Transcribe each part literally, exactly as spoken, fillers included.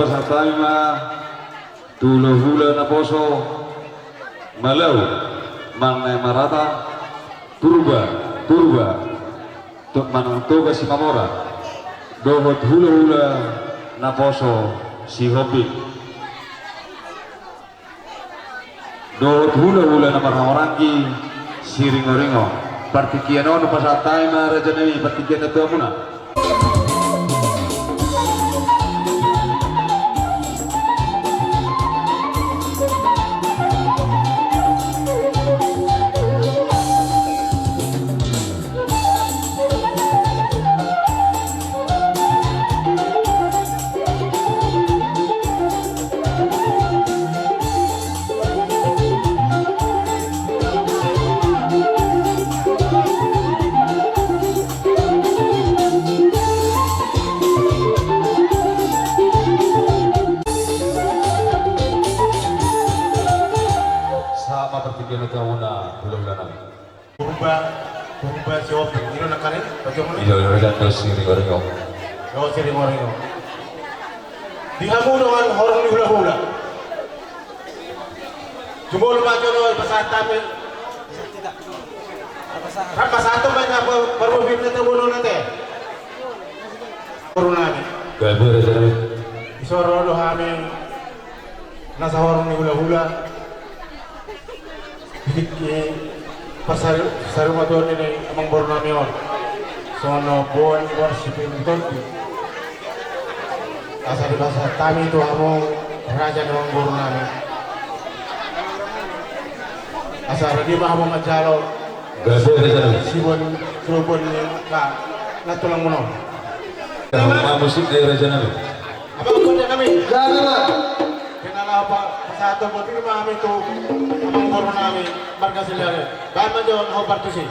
Pasahat hami ma tu hulahula naposo Malau, Manang Naeng Marata, Purba, Purba, Manang Toga Simamora, dohot hulahula naposo Sihombing. Dohot hulahula na marhahamaranggi Siringoringo. Partingkian on pasahat hami ma raja nami, partingkian na tuamuna. Sahat ma partingkian na tuamuna hulahula nami. Purba, Purba Sihombing. Ino na kare, bagaimana? Ino, ino, dan terus Siringoringo. Oh, Siringoringo. Di hamu dongan horong ni hulahula. Jumolo ma jolo pasahat hami. Rap pasahat ma ina parubin na tabono na te. Horong nami. Gabe raja nami. Isoro do hami. Nasa horong ni hulahula. Di parsari, sari matuan ni amangboru nami on. Sono bon bon sipin tonti. Asa dipasahat hami tu hamu raja ni amangboru nami. Asa rade ma hamu manjalo. Gabe raja nami. Sibon, sibon ni ka na tulang mono. Hamu musik dari raja nami. Apa hukumnya kami? Gabe ma. Kena laho pasahat tu botir ma hami tu amangboru nami marga Silae. Baen ma jo na hombar tusi.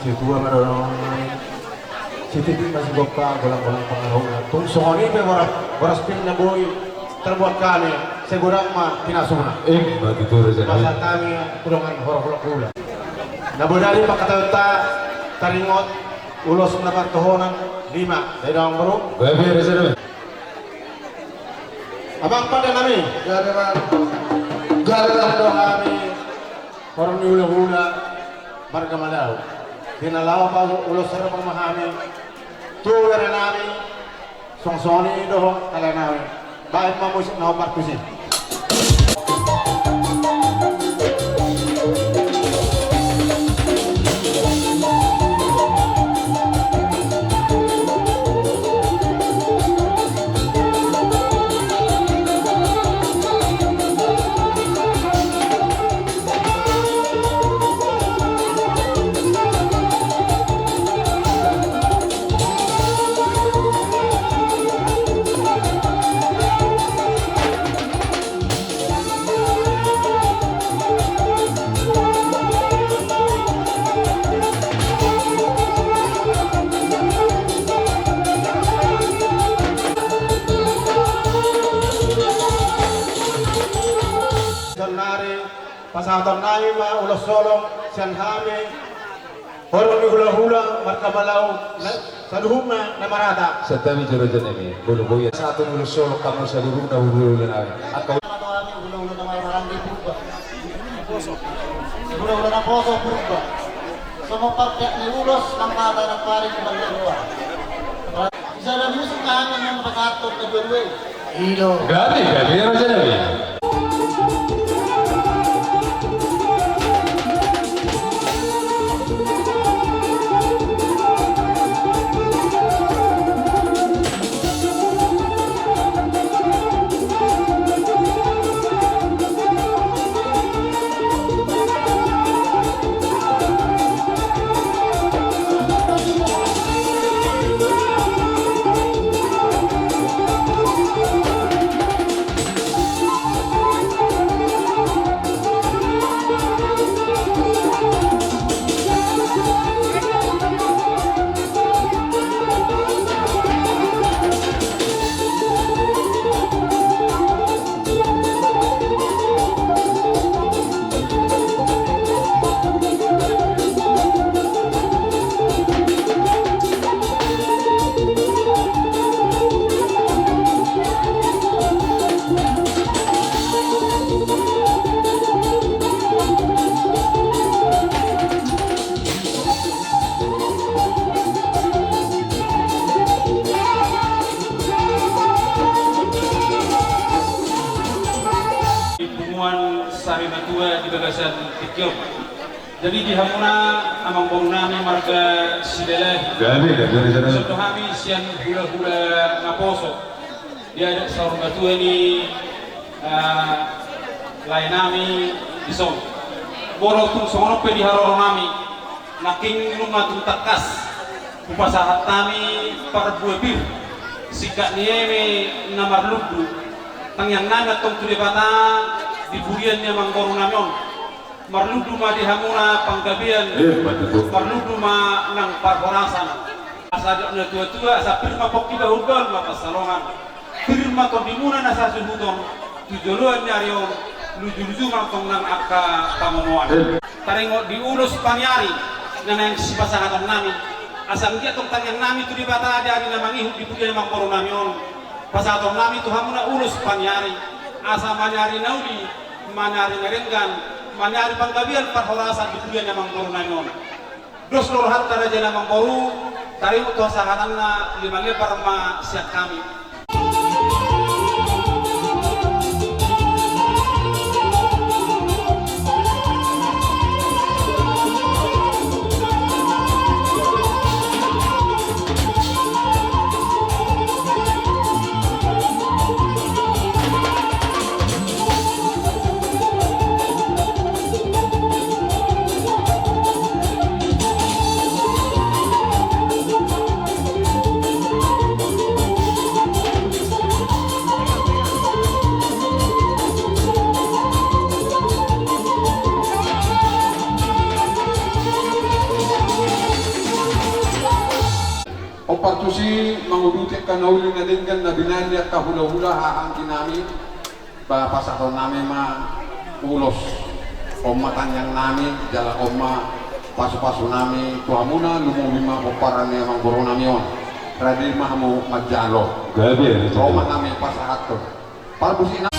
Situa ma dohonon nami, sititi ma sigompa, golang-golang pangarahutna. Tung songon i pe boras, boras pir na boi tarbuat hami, sai godang ma pinasuna. Ima tutu, raja nami. Pasahat hami tu dongan horong hula-hula. Na bodari pangkataionta, taringot ulos na partohonan lima. Sai dong, boru? Gabe, raja nami. Amang pande nami. Gabe, amang. Gabe, amang. Dohot hami horong ni hula-hula marga Malau. Di na laho paulos sera ma hami tu bere nami, songon i dohot kalai nami. Baen ma musik na hombar tusi. Saonari pasahaton nami ma ulos holong sian hami horong ni hula-hula marga Malau, na, saluhutna na marata. Santabi jo raja nami, molo boi pasahaton ulos holong hamu saluhutna hula-hula nami. Angka hula-hula na marhaha di Purba. Hula-hula na poso Purba. Songon parpeak ni ulos nang mata nang pari di Ballelua. Bisa ada musik hami nang pasahaton kedua-dua i. Ido. Gabe, gabe, raja nami. Di punguan sari matua di bagasan tingki on. Jadi di hamuna amangboru nami marga Silalahi. Gabe, gabe, gabe. Songon hami sian hula-hula naposo. Di adat saur matua ni, eh, lae nami dison. Molo tung songon on pe di haroro nami, nangkin nunga tung tangkas hupasahat hami parbue pir, singkat ni eme na marlundu. Tangiang nami antong tu Debata di pudian ni amangboru nami on. Marlundu ma di hamuna panggabean. Eh, betul. Marlundu ma nang parhorasan. Asa didok na tua-tua, asa pir ma pongki bahulbahul ma pansalongan. Pir ma tondimuna na sasuhuton tu joloan ni ari on, luju-luju ma antong nang angka pangomoan. Eh. Taringot di ulos paniari na naeng sipasahaton nami. Asa anggiat antong tangiang nami tu Debata di ari na mangihut di pudian ni amangboru nami on. Pasahaton nami tu hamuna ulos paniari, asa maniari na uli, maniari na denggan, maniari panggabean parhorasan di pudian ni amangboru nami on. Dos do rohanta raja ni amangboru, taringot tu hasahatanna lima lembar ma sian hami. Partusi manguduti angka na uli na denggan na binahen ni angka hulahula haha anggi nami, ba pasahaton nami ma ulos. On ma tangiang nami jala on ma pasupasu nami tu hamuna, lumobi ma pomparan ni amangboru nami on. Rade ma hamu manjalo. Gabe, gabe. Ro ma hami pasahathon. Partusi na.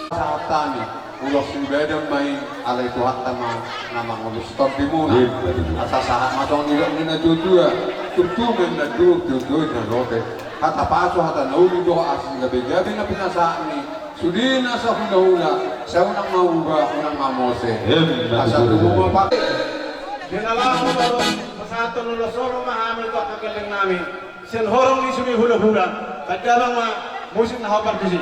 Pasahat hami ulos sibadan ma i, alai Tuhanta ma na mangulos tondimuna. Iya, betul. Asa sahat ma songon nidok ni na tuatua: Tuntungan na duk, tuntungan na lote. Hata pasu, hata na uli dohot asi gabegabe na pinasahatmi, sude na sahulahula, sai unang ma uba, unang ma mose. Iya, betul. Asa tubu ma pake. Di na laho pasahathon ulos, ro ma hami tu angka gelleng nami. Sian horong ni sude hulahula, tanda ma musik na hombar tusi.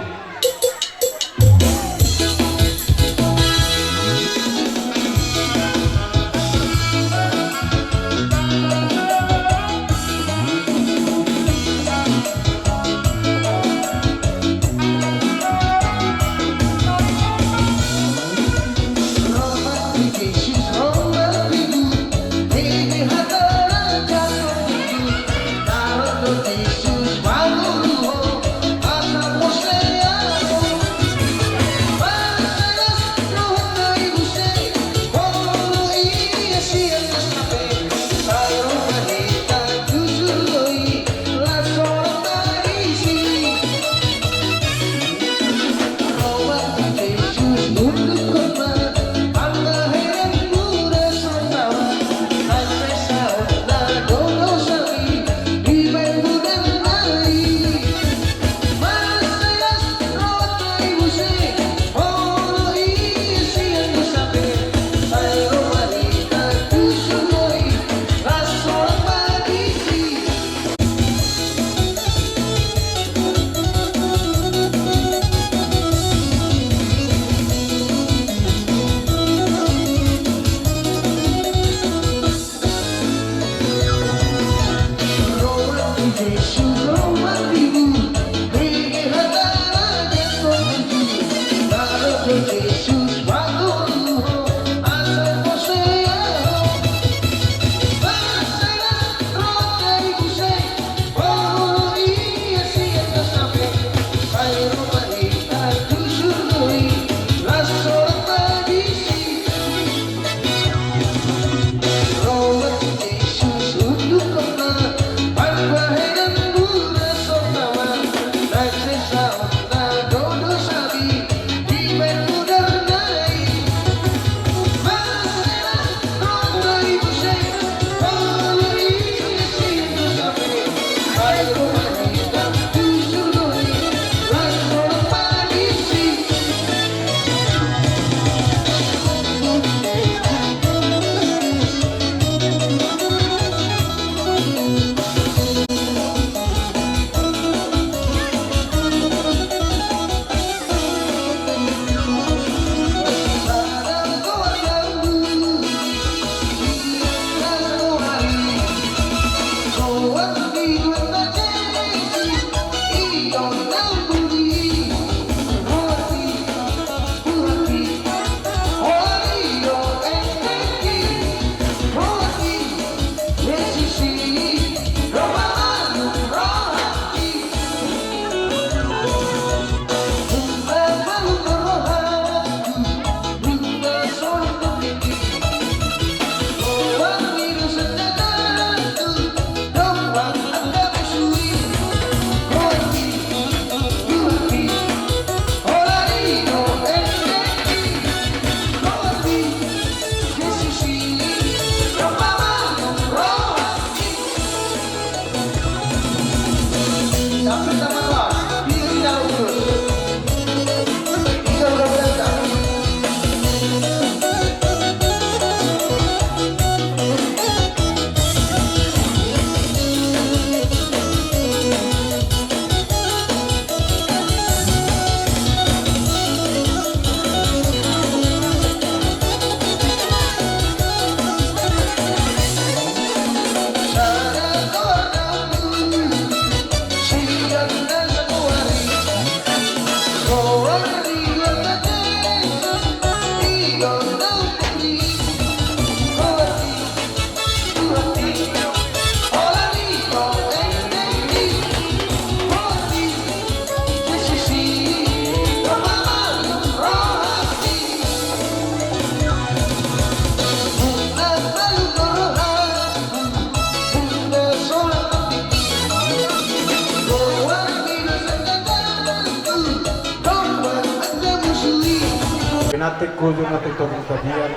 Penantiku jumpa tu topi tabian.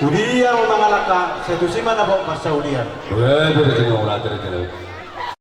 Tu dia ro mangalangka, sai tusi ma na bot parsaulian. Weh, dari sini, ulah dari sini.